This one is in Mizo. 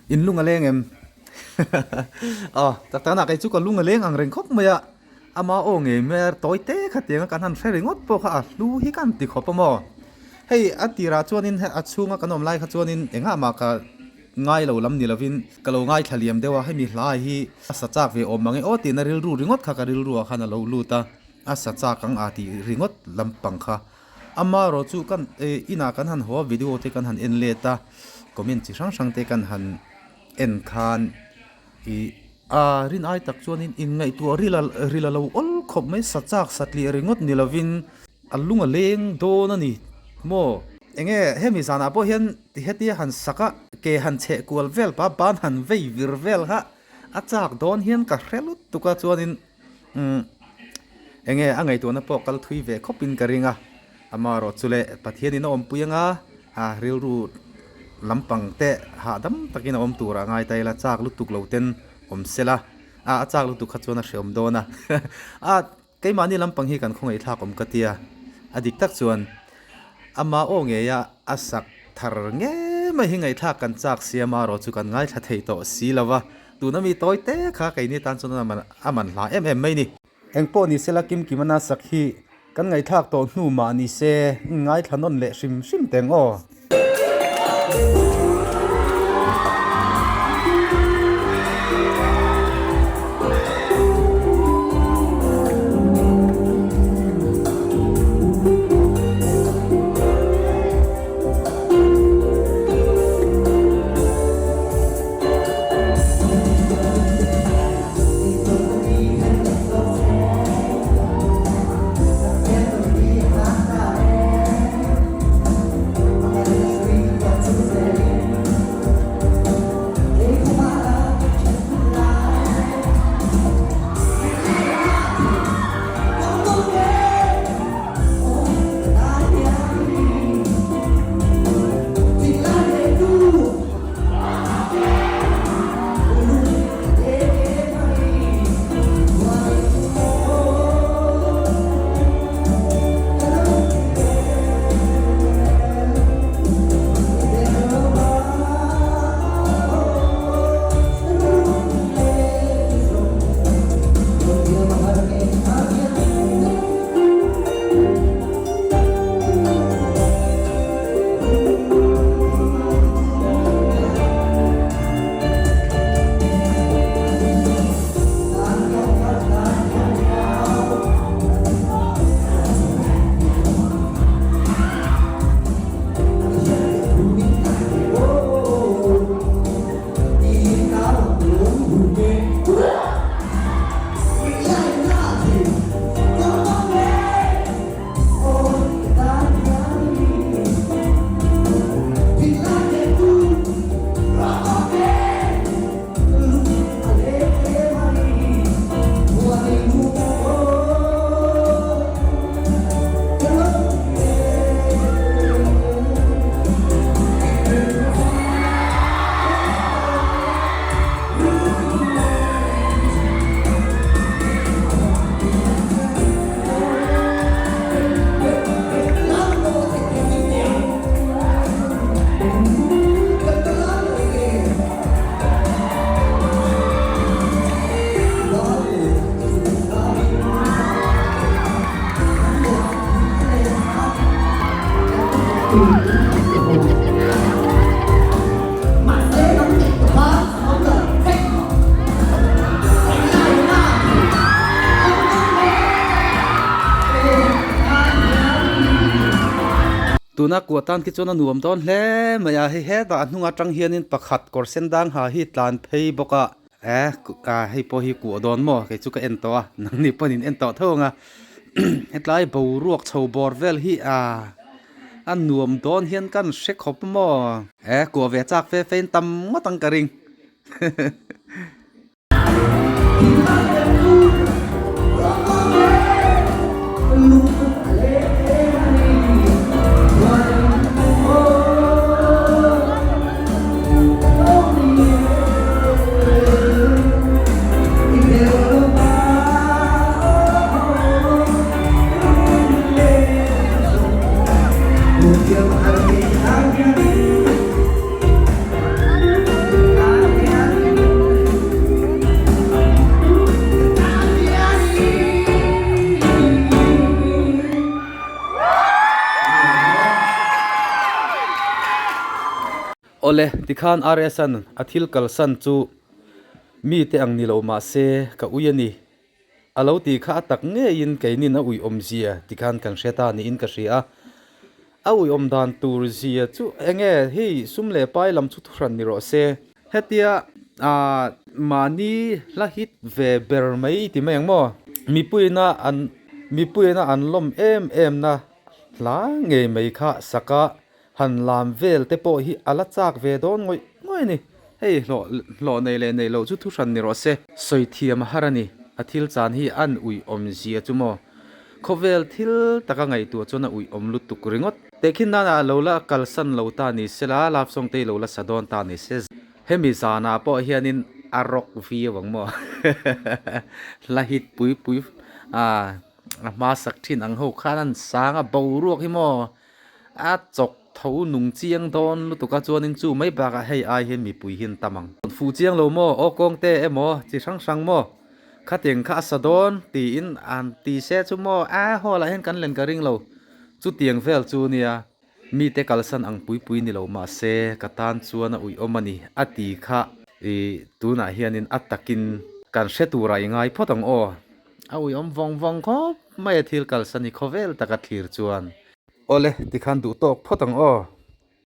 In lung a leng em? Aw, tak takna kei chu ka lung a leng ang reng khawp mai a, ama aw ngei mer tawi te kha tianga kan han hre ringawt pawh kha a hlu hi kan ti khawp a maw? Hei a tirah chuanin a chhunga kan awm lai kha chuanin engah mah ka ngai lo lam ni lovin ka lo ngaithla liam deuh a, hemi hla hi a sa chak ve awm mange aw tihna rilru ringawt kha ka rilruah khan a lo lut a, a sa chak ang a tih ringawt lampang kha. Amaherawh chu kan inah kan han haw a video te kan han en let a, comment chi hrang hrang te kan han en khan ih a rin ai tak chuanin inngaihtuah ril a ril a lo awl khawp mai sa chak satliah ringawt ni lovin a lung a leng dawn a ni maw? Enge hemi zanah pawh hian ti hetia han sak a ke han chheh kual vel pa ban han vei vir vel kha a chak dawn hian ka hre lutuk a chuanin Umm enge a ngaihtuahna pawh kal thui ve khawp in ka ring a, amaherawh chu leh Pathian in a awmpui anga a rilru lampang te hahdam takin a awm tur a ngai ta ila chak lutuk lo ten awm sela a a chak lutuk kha chuan a hreawm dawn a a keimahni lampang hi kan khawngaihthlak awm ka tia a dik tak chuan ama aw ngeia a sak thar ngei mai hi ngaihthlak kan chak sia amaherawh chu kan ngaithla thei tawh si lo va. Tuna mi tawi te kha keini tan chuan a man hla em em mai ni. Engpawh ni sela Kim Kim a nasak hi kan ngaihthlak tawh hnu mah ni se ngaithla nawn leh hrim hrim teng aw. Tuna kuah tan khi chuan a nuam dawn hle mai a, hei hetah a hnung atang hianin pakhat kawr sen dang ha hi tlan phei bawk a, eh hei pawh hi kuah dawn maw kei chu ka en tawh a, nangni pawhin in en tawh tho ang a, hetlai boruak chho bawr vel hi ah a nuam dawn hian kan hre khawp maw, eh kuah ve chak fe fein tam ngawt ang ka ring. Awle, tikhan RS-a'n a thil kalsan chu mite ang ni lo mah se ka ui a ni. A lo ti kha a tak ngeiin keinin a ui awmzia tikhan kan hre ta niin ka hria a. A ui awm dan tur zia chu enge hei sum leh pai lam chu thuhran ni rawh se. Hetia mahni hla hit ve ber mai ti mai ang maw? Mipuiina an mipuiina an lawm em em na hla ngei mai kha saka Han lam vel te pawh hi a la chak ve dawn ngawih ngawih a ni. Hei hlawh hlawh nei leh nei loh chu thu hran ni rawh se. Sawi thiam a har a ni. A thil chan hi an uih awm zia chu maw? Khawvel thil taka ngaihtuah chuan a uih awm lutuk ringawt. Tehkhin nana lo la kalsan lo ta ni se la, love song te hi lo la sa dawn ta ni se. Hemi zanah pawh hianin a rock viau ang maw? Hla hit pui pui a hma sak thin ang ho khan an sang a, boruak hi maw? A chawk tho nung chiang dawn lutuk a chuanin chu mai bakah hei ai hian mipui hi an tam ang. Fuh chiang lo maw, aw kawngte emaw chi hrang hrang maw, khatiang kha a sa dawn tiin an ti se chu maw a hall ah hian kan len ka ring lo. Chutiang vel chu nia mite kalsan ang pui pui ni lo mahse ka tan chuan a uiawm a ni a ti kha i tunah hianin a takin kan hre turah i ngai phawt ang aw. A uiawm vawng vawng khawp mai a thil kalsan i khawvel taka thlir chuan. Awle, tikhan duh tawk phawt ang aw.